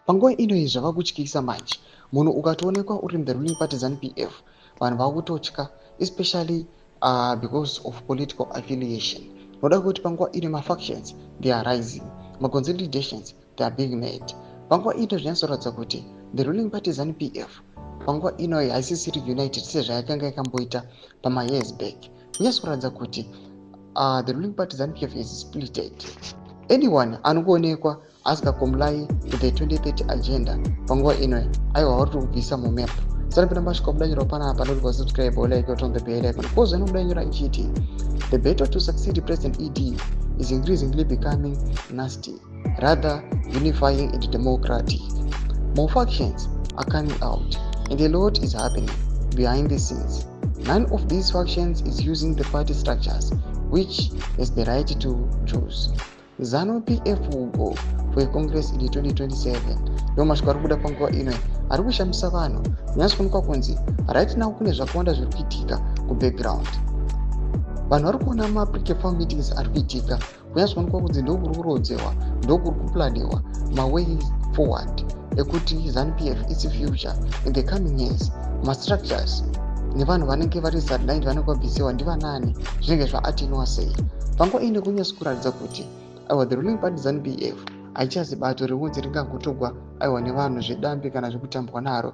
Panguva ino iyi zvava kutyisa manje. Munhu ukatoonekwa uri the ruling party ZANU PF, vanhu vakutotya, especially because of political affiliation. Noda kuti panguva ino mafactions, they are rising, maconsolidations, they are being made. Panguva ino zvinyatsoratidza kuti the ruling party ZANU PF panguva ino haisisiri united sezvayakanga yakamboita pamayears back. Kunyatsokuratidza kuti the ruling party ZANU PF is splitted. Anyone anokuonekwa asingacomply to the 2030 agenda panguva ino, aiwa, vari kubvisa mumap. Sanapinda masvika kudanyura panapa, noti subscribe, like, on the bell icon. Kozo inokudanyura ichiti the battle to succeed President ED is increasingly becoming nasty rather unifying and democratic. More factions are coming out and a lot is happening behind the scenes. None of these factions is using the party structures, which has the right to choose. ZANU PF will go for a congress in 2027. Ndo mashoko ari kubuda panguva ino ari kushamisa vanhu. Kunyatso kuonekwa kunzi right now kune zvakawanda zviri kuitika kubackground. Vanhu vari kuona mapre-campaign meetings ari kuitika. Kunyatso kuonekwa kunzi ndokuri kurodzewa, ndokuri kuplaniwa maway forward ekuti ZANU PF, its future in the coming years, mastructures nevanhu vanenge vari sidelined, vanenge vabvisiwa ndivanani, zvinenge zvaatinwa sei. Panguva ino kunyatso kuratidza kuti aiwa, the ruling party ZANU PF haichazi bato rekunzi ringangotogwa, aiwa, nevanhu zvedambe kana zvekutambwa naro.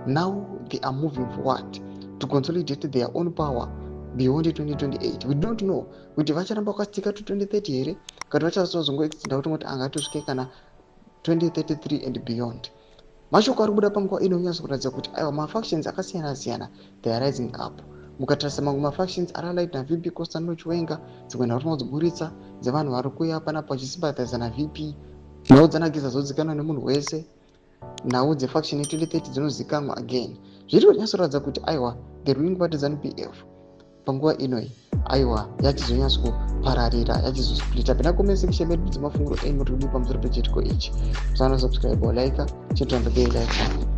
Now they are moving forward to consolidate their own power beyond 2028. We don't know kuti vacharamba vakastika to 2030 here, kana vachazozongoextenda kuti ngoti angatosvike kana 2033 and beyond. Mashoko ari kubuda panguva ino kunyatso kuratidza kuti aiwa, mafactions akasiyana siyana, they are rising up. Mukatarisa mamwe mafactions ari aligned naVP Constantino Chiwenga, dzimwe nhau tinodziburitsa dzevanhu vari kuuya panapa vachisympathiza naVP. Nhau dzanageza dzozikanwa nemunhu wese. Nhau dzefaction ye2030 dzinozikanwa again. Zviri kunyatsoratidza kuti aiwa, the ruling party ZANU PF panguva inoi, aiwa, yachizonyatsokupararira, yachizosplita. Pina comment section medu dzemafunguro enyu riri pamusoro pechitiko ichi. Musana subscribe, like, chitanda bell icon.